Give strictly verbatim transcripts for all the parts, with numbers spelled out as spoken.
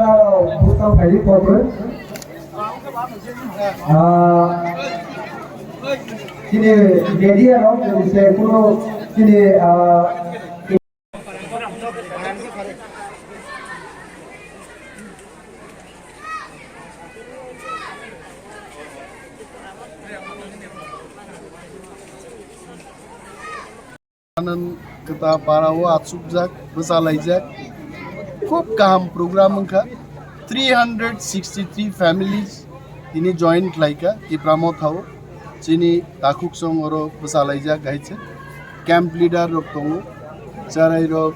Bwskang phaidi kotor. Ah, chini media rok, chini se kuno chini, ah, Anand kwta para o achukjak, bwchalaijak. Khub kaham program wngkha. Three hundred sixty-three families tini join khlaikha Tipra Motha o. Chini takhuk song oro bwchalaijak hai se. Camp leader rok tongo, cherai rok,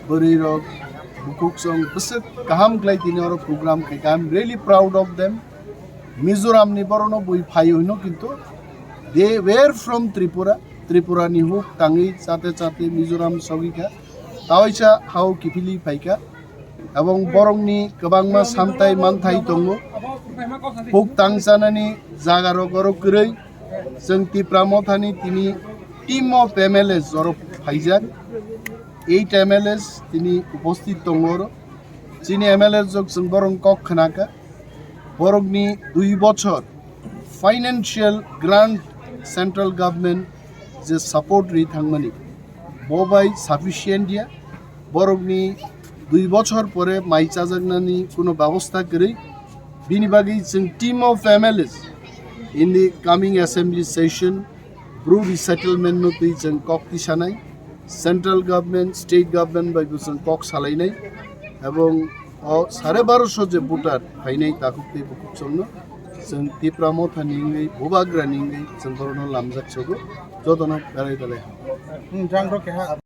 bwrwi rok, bukhuk song bwswk kaham khlai tini oro program khaikha. I am really proud of them. Mizoram ni borok no bui phai hwno kintu they were from Tripura. Tripura ni huk tangwi chate chate Mizoram sogwi kha. Tawaisa hao kiphilwi phai kha. Ebong borok ni kwbangma samtai manthai tongo. Huk tang chanani jaga rok oro kwrwi. Chwng Tipra Motha ni tini team of M L As oro phaijak. Eight M L As tini uposthit tongo oro. Chini M L As rok chwng borok kok khna kha. Borokni dui bochor financial grant central government je support ri thangmani, bo bai sufficient ya. Borokni dui bochor pore mai chajaknani kuno babostha kwrwi. Bini bagwi chwng team of M L As in the coming assembly session Bru resettlement no twi chwng kok tisanai, central government, state government bai bo chwng kok salainai, ebong o sare baroso je voter phainai takhuk tei bukhuk songno chwng Tipra Motha ni wngwi, Bubagra ni wngwi chwng borokno lamjak sogo, jotono belai belai. Hmm, jang rok keha.